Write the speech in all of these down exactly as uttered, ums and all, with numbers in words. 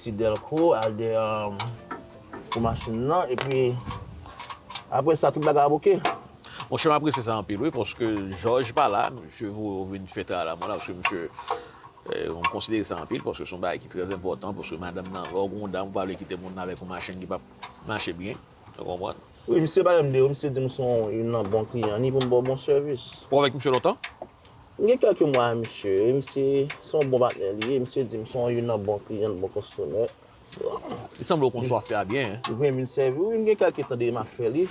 isi Dèlko, al dèyè, um, pou machin nan, epi apre sa, tout bagay ap oke. Monchè, m apresye sa anpil, wi, paske Jòj pa la, misye voye w vin fè travay la, mwen la, paske misye, eh, m konsidere sa anpil, paske se yon bagay ki trè enpòtan, paske madanm nan, lè w gen yon dam, ou pa vle kite moun nan avèk yon machin ki p ap mache byen, ou konprann? Wi, misye pale m de ou, misye di m se yon youn nan bon kliyan li pou m ba w bon sèvis. Ou avèk misye lontan? M gen kèlke mwa ak misye, wi, misye se yon bon patnè li ye, misye di m se yon youn nan bon kliyan, bon konsomè. Li sanble w konn sa w ap fè a byen, en. Mwen vin sèvi, wi, m gen kèlke tan depi m ap fè li.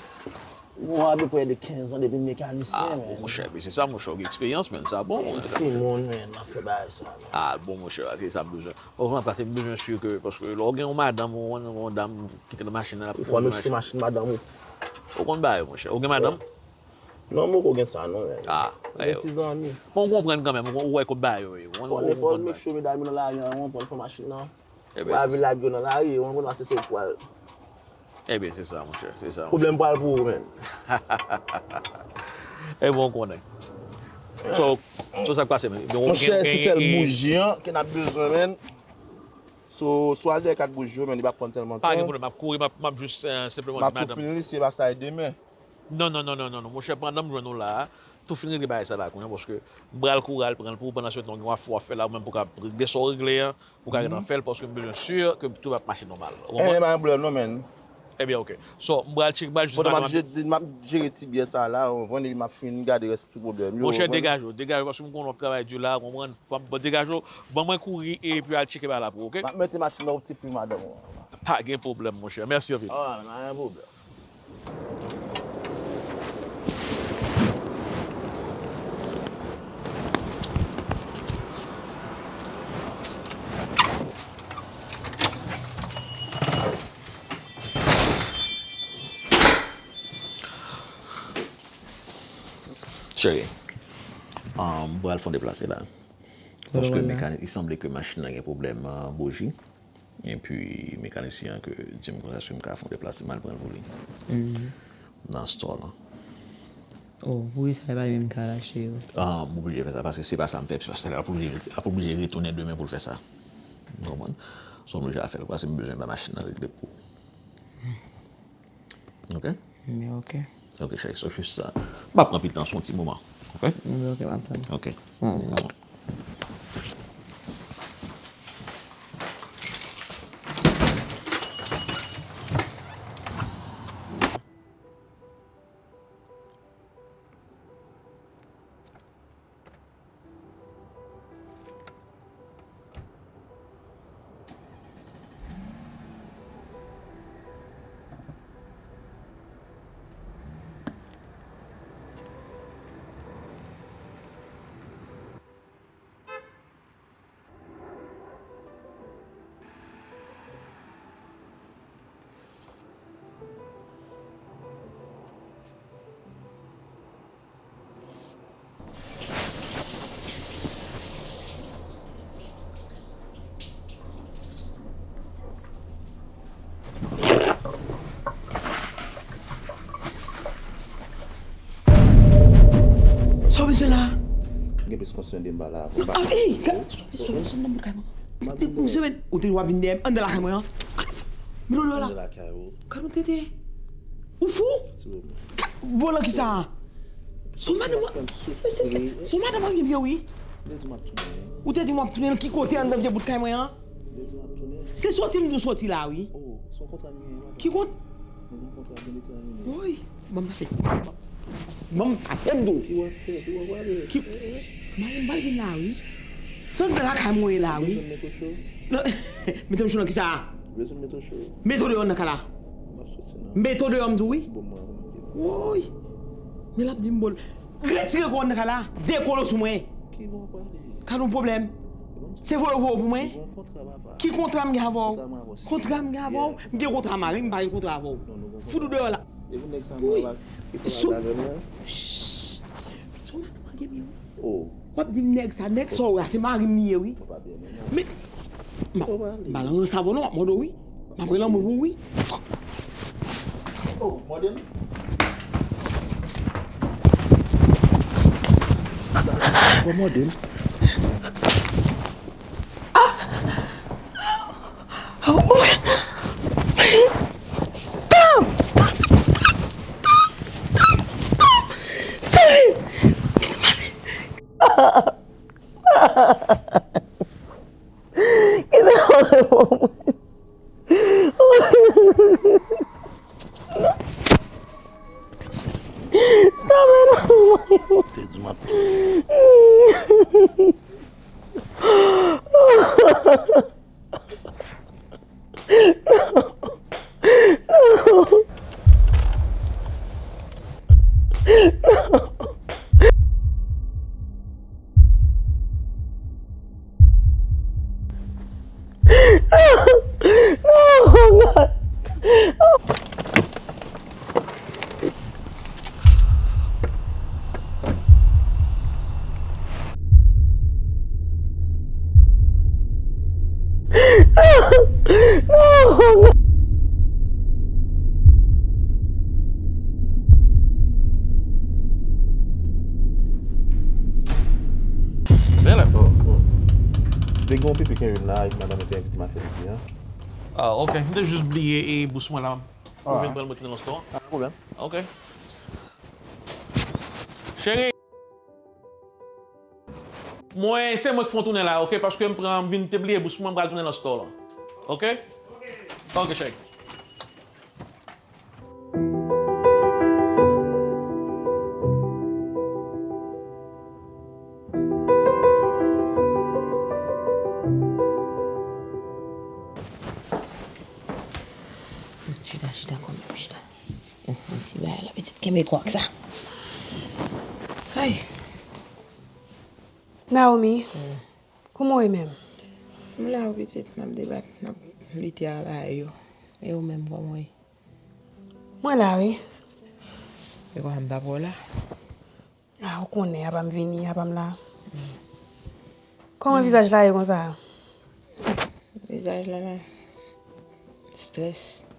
Bon, apeprè de kenz an depi m mekanisyen, Ah, bon, monchè, men se sa, monchè, ou gen eksperyans, men sa bon. Timoun, men, m ap fè bagay sa. Ah, bon, monchè, se sa m bezwen. Bon, pase m bezwen si ke, paske lè w gen yon madanm, ou yon, yon dam ki te nan machin nan, l ap Fò nou chou machin madanm ou. Ou konn bagay, monchè. Ou gen madanm? Non, m poko gen sa, non, men. Ah, Gen ti zanmi. Bon, ou konprann kanmenm, ou wè kot bagay yo ye. Ou Fò konprann. Make sure medam yo nan lari an, ou konprann, fè machin nan. Ebyen, Ou se avil lage yo nan lari, ou konprann, se se pral. Ebyen, se sa, monchè, se sa. Pwoblèm pral pou ou, men. Ebyen, ou konnen. So, so sa k pase, men. Bon, Monchè, gen- se gen- sèl gen- bouji an ki n ap bezwen, men. So, swa al dèyè kat bouji yo, men li p ap prann tèlman Pa gen tan. pwoblèm, m ap kouri, m ap, m ap jis, eh, senpleman M ap di tou madanm. Fini li, se pa sa e demen. Non, non, non, non, non, non. Monchè, pandan m jwenn ou la a, tou fin regle bagay sa la kounye a, paske m pral kouri al pran l pou ou, pandan se tan w gen afè w ap fè la, ou menm pou w ka regle sa w regle an, pou w ka gentan fè l, paske m bezwen si ke tout ap mache nòmal. Ou Eh, konprann? pa gen pwoblèm, non, men. Ebyen, ok. So, m pral tcheke, m pral jis... Pandan m ap jere, m ap jere ti byè sa la, w konprann, epi m ap fin gade rès tout pwoblèm yo, w konprann? Monchè, degaje w, degaje w, paske m konnen w ap travay di la, w konprann? Bon, degaje w, ban mwen kouri epi al tcheke bagay la pou ou, ok? M ap mete machin nan yon ti fri madanm ou an. Pa gen pwoblèm, monchè. Mèsi anpil. Ah, pa gen pwoblèm. Cheri, um, m pral fè yon deplase la. Paske mekanik, li sanble ke machin nan gen pwoblèm, uh, bouji. Epi mekanisyen an ke di m konsa si m ka fè yon deplase, m al pran l pou li. Nan store lan. Oh, poukisa li pa menm ka lache yo? Ah, m oblije fè sa paske se pa sa m fè, se paske l ap oblije, ap oblije retounen demen pou l fè sa. Ou konprann? So, m oblije al fè l, paske m bezwen bay machin nan regle pou ou. Ok? Men ok. Ok, cheri, so jis sa. M p ap pran anpil tan, se yon ti moman. Ok? Men ok, m ap tann. Ok. Sa w bezwen la? Gen plis konsèn de m pa la. Non, ah, ey, gad, sa w bezwen, sa w bezwen nan bout kay mwen? Ou te, ou te, ou te, w ap vin dèyè m anndan lakay mwen an. Gad, m lolo la. Anndan lakay ou. Gad, ou tete. Ou fou? Ti bobo. Bon, nan ki sa? Son madanm, son madanm an vye wi. Ou te di m ap tounen. Ou te di m ap tounen nan ki kote anndan vye bout kay mwen an? Se soti m di w soti la wi. Oh, se yon kontra m genyen, madanm. Ki kont? Nou gen yon kontra byen detèmine. Woy, ban m pase. Ban m pase, m di w. Ki w ap fè? Ki w ap pale? Ki, mari m pral vin la wi. Se anndan lakay mwen ye la wi. Ou bezwen m mete w cho? Non, mete m cho nan ki sa? Ou bezwen m mete w cho? Mete w deyò nan kay la. M ap soti nan. Mete w deyò m di w wi. Ti bò mwen avan m ap kite. Woy. Men l ap di m bòl. Retire kò w nan kay la. Dekole w sou mwen. Ki bò w pale? Ka nou pwoblèm? Se voye w voye w pou mwen? Ki kontra, papa? Ki kontra m gen avè w? Kontra m avè w, si. Kontra m gen avè w? Yeah. M gen kontra mari m, m pa gen kontra avè w. Non, nou gen kontra. Fout ou deyò la. Epi nèg sa mwen pa, li fè bagay avè mwen. Shh. Son madanm an gen wi. Oh. W ap di m nèg sa, nèg sa w wè a, se mari m li ye wi. Mwen pa byen menm non. Men, m pa, m pa lan rans avè w non, m ap mande w wi. M ap rele lanmou pou ou wi. Oh, mande m. Bon, mande m. Stop! Stop! Stop! Stop! Stop! Stop! Kite m ale. Kite m ale pou mwen. Stop it! Te di m ap Te gen yon pipi kenbe m la, epi madanm mwen te envite m al fè pipi an. Ah, ok. M te jis bliye e bous mwen la. Ou vin pran l, mwen kite l nan store. Pa gen pwoblèm. Ok. Cheri. Mwen, se mwen k fon tounen la, ok? Paske m pran, m vin te bliye bous mwen, m pral tounen nan store lan. Ok? Ok, cheri. Chita kanmenm, chita. Yon ti bagay la, pitit, kenbe kwa ak sa. Ay. Naomi, kouman w ye menm? M la wi pitit, m ap debat, m ap lite avè yo. E ou menm, kòman w ye? Mwen la wi. E kòman m t ap wè w la? Ah, ou konnen, apa m vini, apa m la. Kòman vizaj la ye konsa? Vizaj la la. Strès.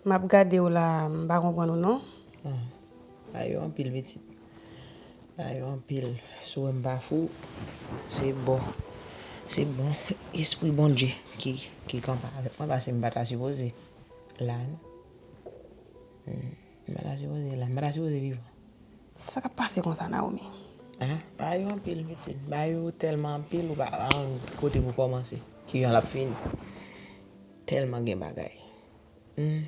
M ap gade w la, m pa konprann ou non. Ah, bagay yo anpil pitit. Bagay yo anpil. Si w wè m pa fou, se bon. Se bon espri Bondye ki, ki kanpe avèk mwen, paske m pa ta sipoze la non. Hmm, m pa ta sipoze la, m pa ta sipoze vivan. Sa k ap pase konsa, Naomi? Ah, bagay yo anpil pitit. Bagay yo tèlman anpil, ou pa, pa konn kote pou kòmanse. Kijan l ap fini. Tèlman gen bagay. Hmm.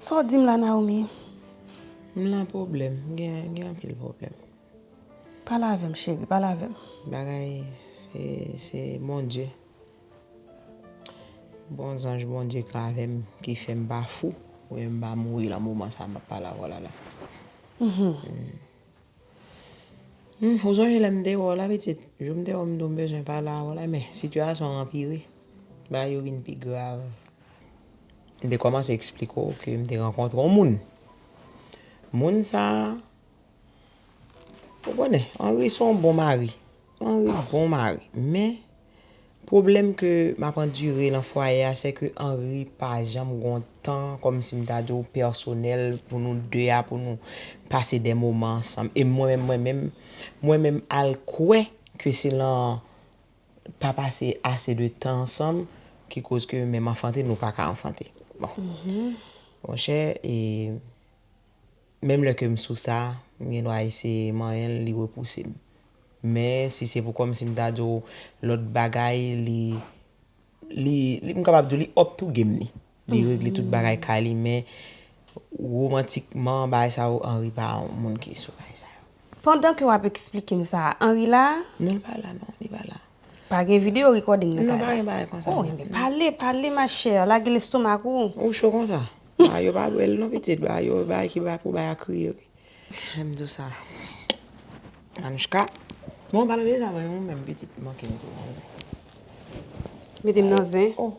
Sa w di m la, Naomi? M nan pwoblèm, m gen, gen anpil pwoblèm. Pale avè m, cheri, pale avè m. Bagay, se, se Bondye. Bon zanj Bondye k avè m, ki fè m pa fou, oubyen m pa mouri nan moman sa a m ap pale avè w la la. Hmm, ou sonje lè m te wè w la pitit? Jou m te wè w m di w m bezwen pale avè w la, men sitiyasyon an anpire. Bagay yo vin pi grav. M te kòmanse eksplike w ke m te rankontre yon moun. Moun sa a, ou konnen, Henry se yon bon mari. Henry bon mari. Men, pwoblèm ke m ap andire nan fwaye a, se ke Henry pa janm gon tan, kòmsi m ta di w, pèsonèl pou nou de a, pou nou pase de moman ansanm. E mwen menm, mwen menm, mwen menm al kwè ke se lan pa pase ase de tan ansanm ki koz ke menm anfante, nou pa ka anfante. Bon. Monchè, e, menm lè ke m sou sa, m gen dwa eseye manyen l, li repouse m. Men, si se pou kòmsi m ta di w lòt bagay, li, li, li, m kapab di w li up to game li. Li regle tout bagay kay li, men womantikman, bagay sa yo, Henry pa yon moun ki sou bagay sa yo. Pandan ke w ap eksplike m sa, Henry la? Non, li pa la, non, li pa la. Pa gen videyo recording nan kay la? Non, pa gen bagay konsa. Oh, enben, pale, pale, ma chère, lage lestomak ou. Ou cho konsa? Bagay yo pa bèl non, pitit, bagay yo, bagay ki pa pou bay a kriye wi. Lè m di w sa. Anouchka. Bon, pale de sa, mwen, ou menm pitit, manke mete w nan zen. Mete m nan zen? Oh.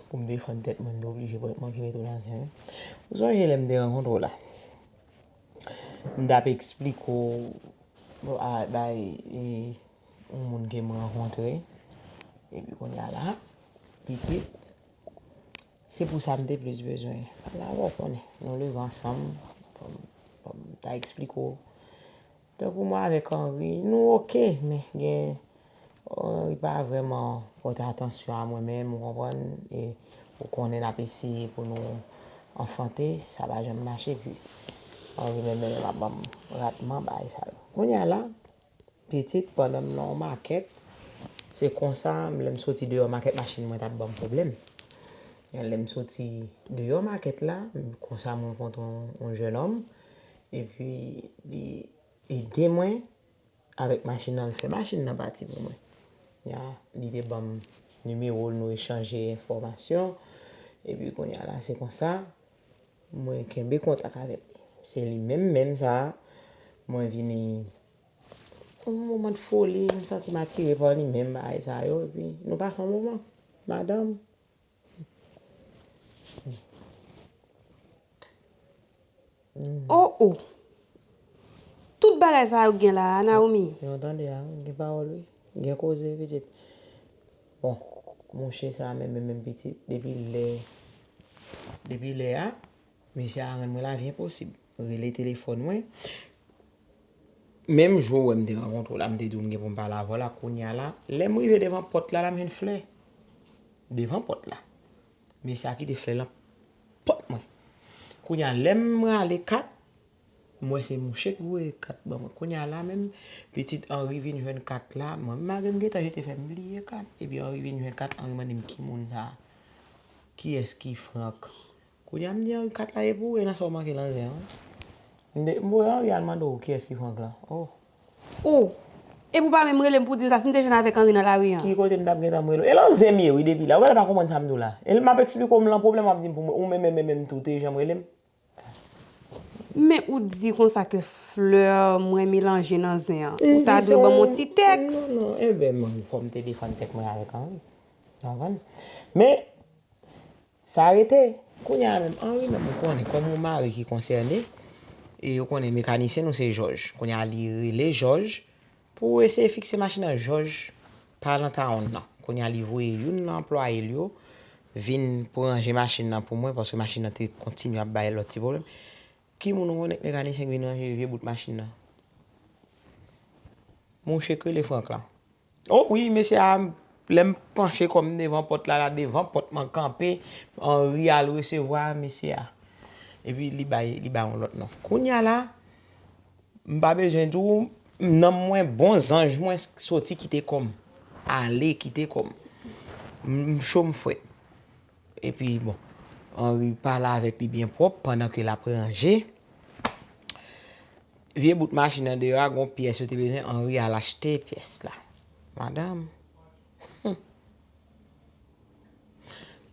Pou m defann tèt mwen, m te oblije manke mete w nan zen wi. Ou sonje lè m te rankontre w la? M t ap eksplike w, bon, a, bay, e, yon moun ke m rankontre. Epi kounye a la, pitit, se pou sa m te plis bezwen pale avè w, konnen. Nou leve ansanm, kòm, kòm m ta eksplike w. Tankou mwen avèk Henry, nou oke, men gen, Henry pa vrèman pote atansyon a mwen menm, ou konprann, e ou konnen n ap eseye pou nou anfante, sa pa janm mache, epi Henry menm, menm ap ban m ratman bagay sa yo. Kounye a la, pitit, pandan m nan yon makèt, se konsa, lè m soti deyò makèt, machin mwen t ap ban m pwoblèm. Lè m soti deyò makèt la, konsa m rankontre yon, yon jennonm, epi li ede mwen avèk machin nan, l fè machin nan pati pou mwen. Ya, li te ban m nimewo l, nou echanje enfòmasyon. Epi kounye a la, se konsa, mwen kenbe kontak avèk li. Se li menm, menm sa, mwen vini yon moman de foli, m santi m atire pa li menm, bagay sa yo, epi nou pase yon moman, madanm. Oh, oh. Tout bagay sa yo gen la a, Naomi. Yon tande a, gen pawòl wi. Gen koze, pitit. Bon, mouche sa menm, menm, menm pitit, depi lè, depi lè a, mesye a rann mwen lavi enposib. Rele telefòn mwen. Menm jou wè m te rankontre w la, m te di w m gen pou m pale avè w la, kounye a la, lè m rive devan pòt la, la m jwenn flè. Devan pòt la. Mesye a kite flè lan pòt mwen. Kounye a, lè m rale kat, m wè se mouche ki voye kat ban mwen. Kounye a la menm, pitit Henry vin jwenn kat la. Mwen, malgre m gentan jete flè, m bliye kat. Epi Henry vin jwenn kat, Henry mande m ki moun sa a. Kiyès ki Frank? Kounye a, m di Henry kat la e pou ou, e nan sa w manke nan zen an. M de, m voye Henry al mande w kiyès ki Frank lan. Oh. Ou. Epi w pa menm rele m pou di m sa, si m te jwenn avèk Henry nan lari an. Ki kote m t ap gentan rele w? E lan zen m ye wi depi la. Ou wè l pa konprann sa m di w la. E l m ap eksplike w m lan pwoblèm w ap di m pou mwen, ou menm, menm, menm, menm tou, te janm rele m. Men ou di konsa ke flè mwen melanje nan zen an. Ou ta dwe ban m yon ti tèks. Non, non, enben, mwen, fò m te defann tèt mwen avèk Henry. Ou konprann? Men, sa rete. Kounye a menm, Henry menm, ou konnen, kòm yon mari ki konsène, e ou konnen mekanisyen nou se Jòj. Kounye a li rele Jòj pou eseye fikse machin nan. Jòj pa nan tawon nan. Kounye a li voye youn nan anplwaye l yo vin pou ranje machin nan pou mwen, paske machin nan te kontinye ap bay lòt ti pwoblèm. Ki moun ou konnen k mekanisyen k vin ranje vye bout machin nan? Mouche k rele Frank lan. O wi, mesye a, lè m panche kò m devan pòt la, la devan pòt mwen kanpe, Henry al resevwa mesye a. Epi li bay, li bay yon lòt non. Kounye a la, m pa bezwen di w, nanm mwen, bon zanj mwen soti kite kò m. Ale kite kò m. M cho m frèt. Epi, bon, Henry pale avèk li byen pwòp pandan ke l ap ranje. Vye bout machin nan deyò a, gon pyès yo te bezwen, Henry al achte pyès la. Madanm. Hmm.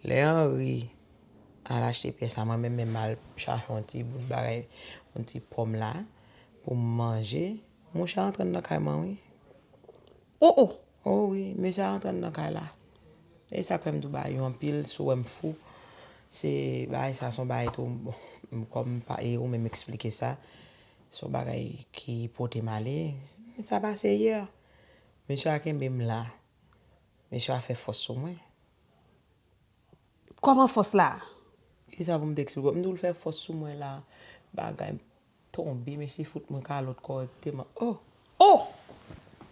Lè Henry al achte pyès la, mwen menm, menm al chache yon ti bout bagay, yon ti pòm la, pou m manje. Monchè, antre nan kay mwen, wi. O, o! O wi, mesye a antre nan kay la. E sa k fè m di w bagay yo anpil, si w wè m fou, se bagay sa, se yon bagay tou, bon, m, kòm pa, e ou menm eksplike sa, se yon bagay ki pote m ale. Sa pase yè. Mesye a kenbe m la. Mesye a fè fòs sou mwen. Kòman fòs la? Kisa pou m te eksplike w? M di w l fè fòs sou mwen la. Bagay tonbe, mesye fout mwen kalòt kòrèkteman. Oh! Oh!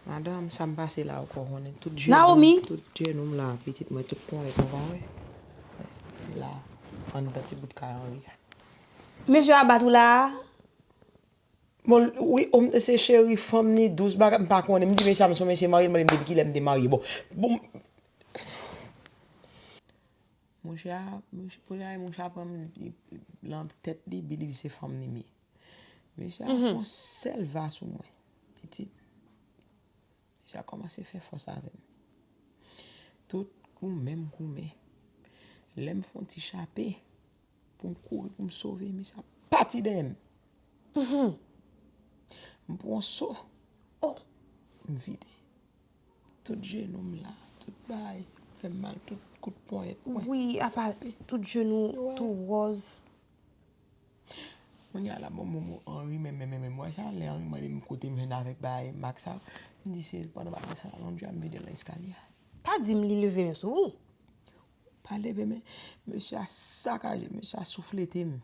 Madanm, sa m pase la ankò, konnen tout jenou, Naomi! Tout jenou m la, pitit mwen, tout ponyèt mwen, pa wè? La, anndan ti bout kay Henry a. Mesye a bat ou la a? Bon, wi, o, se cheri fanm ni dous bagay, m pa konnen. M di mesye a, m se yon mesye marye, l mande m depi kilè m te marye. Bon, bon, monchè a, monchè, premye bagay, monchè a pran m, li, li, lan tèt li, li di se fanm ni m ye. Mesye a fè yon sèl va sou mwen, pitit. Mesye a kòmanse fè fòs avè m. Tout goumen m goumen. Lè m fè yon ti chape, pou m kouri, pou m sove, mesye a pati dèyè m. Mhm. M pran yon so. Oh! M vide. Tout jenou m la, tout bagay fè m mal, tout kout ponyèt mwen. Wi, apa tout jenou tou wòz. Kounye a la, bon, bon, bon, Henry, men, men, men, men, m wè sa, lè Henry mande m kote m jwenn avèk bagay mak sa, m di se pandan m ap desann Alondri a, m vide l nan eskalye a. Pa di m li leve men sou ou. Pa leve men, mesye a sakaje m, mesye a souflete m.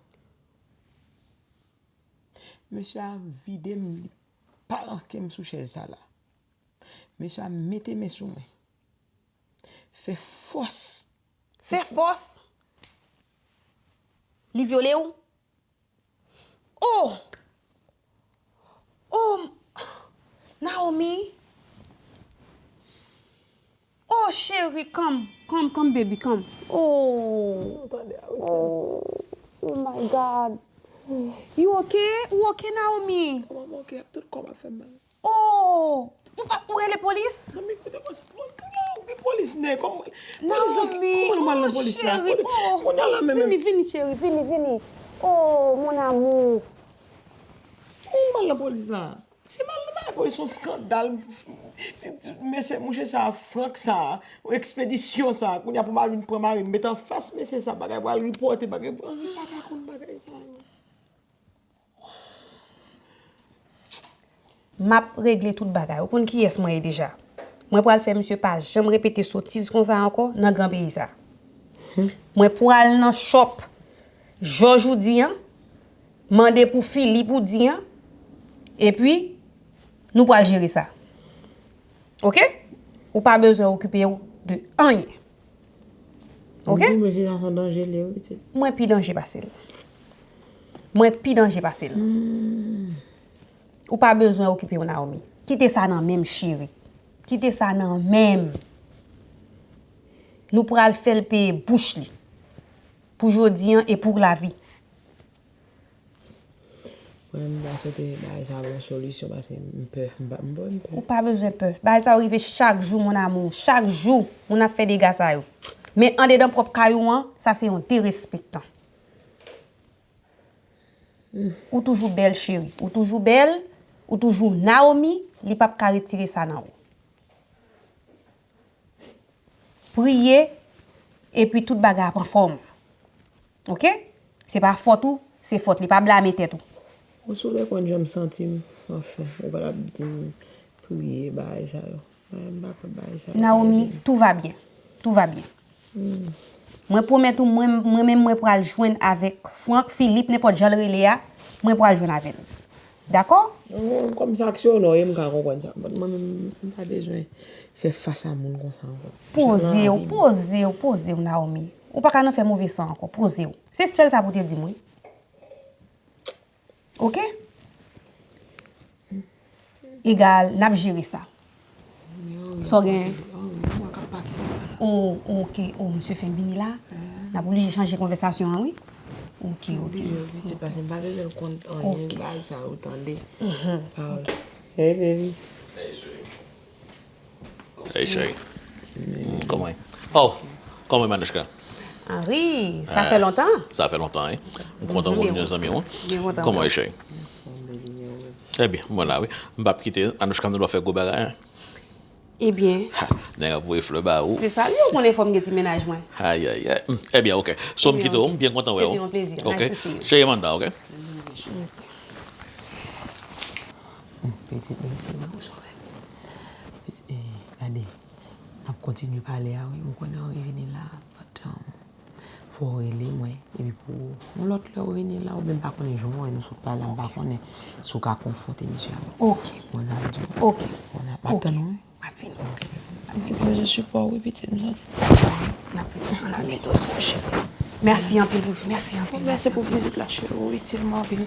Mesye a vide m, li palanke m sou chèz sa la. Mesye a mete men sou mwen. Fè fòs. Fè fòs? Li vyole w? Oh! Oh! Naomi! Oh, cheri, come, come, come, baby, come. Oh! Oh, oh my God. You okay? Ou okay, Naomi? Kòman m okay? Tout kò m ap fè m mal. Oh! Ou pa, ou rele polis? Zanmi, kote mwen sa? Mwen, kòman ou gen polis, nèg? Kòman, polis la, kòman nou mal nan polis la? Kote, oh, kounye a la menm, vini, vini, cheri, vini, vini. Oh, mon amour. Kòman nou mal nan polis la? Se mal nan bagay polis, yon skandal. Mesye, mouche sa, Frank sa, ekspedisyon sa, kounye a pou m al vin pran mari m, met anfas mesye sa, bagay pral ripòte, bagay, Henry pa ka konn bagay sa yo. M ap regle tout bagay. Ou konn kiyès mwen ye deja. Mwen pral fè misye pa janm repete sotiz konsa ankò nan gran peyi sa. Mwen pral nan chòp Jòj ou di an, mande pou Filip ou di an, epi nou pral jere sa. Oke? Ou pa bezwen okipe w de anyen. Oke? Ou di mesye sa se yon danje li ye, wi, pitit. Mwen pi danje pase l. Mwen pi danje pase l. Hmm. Ou pa bezwen okipe w, Naomi. Kite sa nan men m, cheri. Kite sa nan men m. Nou pral fè l peye bouch li. Pou jodi an e pou lavi. Mwen, m ta swete bagay sa a yon solisyon, paske m pè. M pa, m pa, m pè. Ou pa bezwen pè. Bagay sa yo rive chak jou, mon amour. Chak jou, moun ap fè dega sa yo. Men andedan pwòp kay ou an, sa se yon derespektan. Ou toujou bèl, cheri. Ou toujou bèl, ou toujou Naomi, li p ap ka retire sa nan ou. Priye, epi tout bagay ap anfòm. Oke? Se pa fòt ou, se fòt li. Pa blame tèt ou. Ou sou lè konn jan m santi m, anfen, ou pa t ap di m priye, bagay sa yo. Mwen, m pa konn bagay sa yo. Naomi, tout va bien. Tout va bien. Mwen pwomèt ou, mwen, mwen menm, mwen pral jwenn avèk Frank, Philippe, nenpòt jan l rele a, mwen pral jwenn avè l. Dakò? Mwen, kòm se aksyonan, m ka konprann sa. But mwen menm, m pa bezwen fè fas a moun konsa ankò. Poze w, poze w, poze w, Naomi. Ou pa ka nan fè move san ankò. Poze w. Se sèl sa pou te di m, wi. Oke? Egal, n ap jere sa. Sa w gen? O, oke. O, misye fenk vini la? N ap oblije chanje konvèsasyon an, wi. Oke, oke. Oblije, pitit, paske m pa bezwen konn anyen bagay sa yo, tande. Hey, baby. Hey, cheri. Kòman w ye? Oh, kòman w ye, Manouchka? Henri, sa fè lontan. Sa fè lontan, wi. M kontan wè w, zanmi w. Byen kontan. Kòman w ye, cheri? Ebyen, mwen la, wi. M p ap kite Anouchka, nou dwe fè gwo bagay, hein. Ebyen. Ha, nèg ap voye flè ba ou. Se sa l ye, ou konnen fò m gen ti mennaj mwen. Ayayay. Hmm, ebyen, oke. So, m kite w, m byen kontan wè w. Se te yon plezi. Oke. Nice to see you. Cheri, m anndan, oke? Pitit, mèsi, mwen resevwa. Pitit, eh, gade, n ap kontinye pale a, wi. M konnen w revini la, but, um, fò w rele mwen, epi pou yon lòt lè w vini la, oubyen m pa konnen jan w wè nou sot pale a, m pa konnen si w ka konfwonte misye avè m. Oke. Mwen la, m di w. Oke. Mwen la, m ap tann ou, wi. M ap vini. Oke. M ap vini. Mwen se sipò w, wi, pitit, m santi. M ap vini. Mwen la, mete w byen, cheri. Mèsi anpil pou, mèsi anpil. Mèsi pou vizit la, cheri. Ou itil mwen anpil.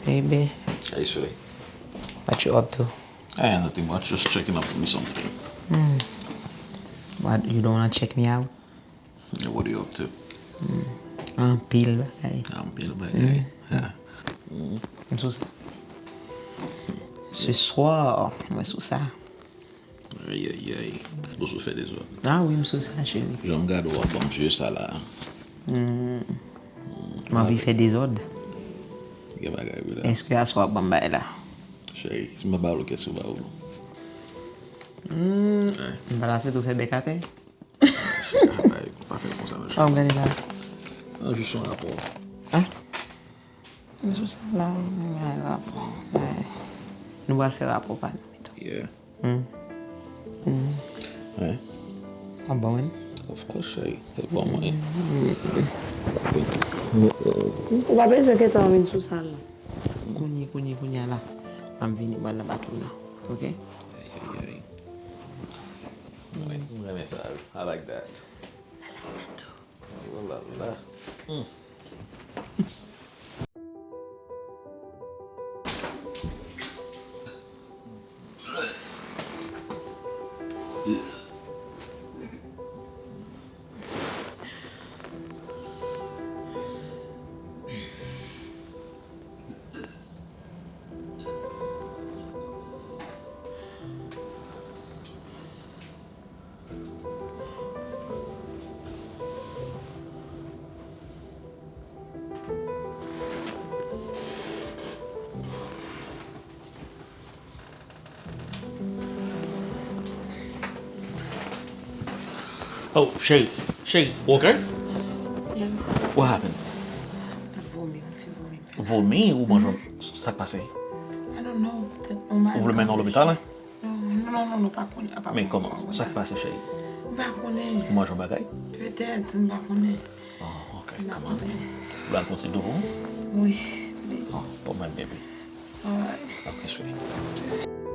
Baby. Hey, sweetie. What you up to? Eh, nothing much. Just checking up on me something. Hmm. What, you don't wanna check me out? Yeah, what are you up to? Hmm. Anpil bagay. Anpil bagay. Hmm. Yeah. Hmm. M sou sa. Ce soir, mwen sou sa. Ayayay. Ou sou fè dezòd. Ah wi, m sou sa, cheri. Jan m gade w ap ban m je sa la. Hmm. M anvi fè dezòd. Gen bagay wi la. Èske aswè w ap ban m bagay la? Cheri, si m pa ba w l, kiyès ki ba w l? Hmm. M pa ta swete w fè bèk atè. Cheri, pa fè konsa non. An, gade la. An, jis yon rapò. An? M sou sa la, m bay rapò. Bay. Nou pral fè rapò pa nou pito. Yeah. Hmm. Hmm. Wi. Ap bon, wi. Of course, cheri. Se bon, wi. Ou pa bezwen gentan vin sou sa, non. Kounye, kounye, kounye a la. M ap vini, m al nan bato nan. Oke? Ay, ay, ay. Wi, m renmen sa, wi. I like that. Oh la la. Hmm. Oh, cheri, cheri, ou okay? Yeah. What happened? Mwen vomi, yon ti vomi. Vomi ou manje? Sa k pase? I don't know. Ou vle mennen w lopital, hein? Mhm. Non, non, non, pa konnen. Pa Men kòman? Sa k pase, cheri? M pa konnen. Ou manje yon bagay? Petèt, m pa konnen. Oh, ok, M pa kòman? Konnen. Ou ba l fon ti dlo pou mwen? Wi, please. Oh, bon, mwen, baby. Alright. Ok, sweetie.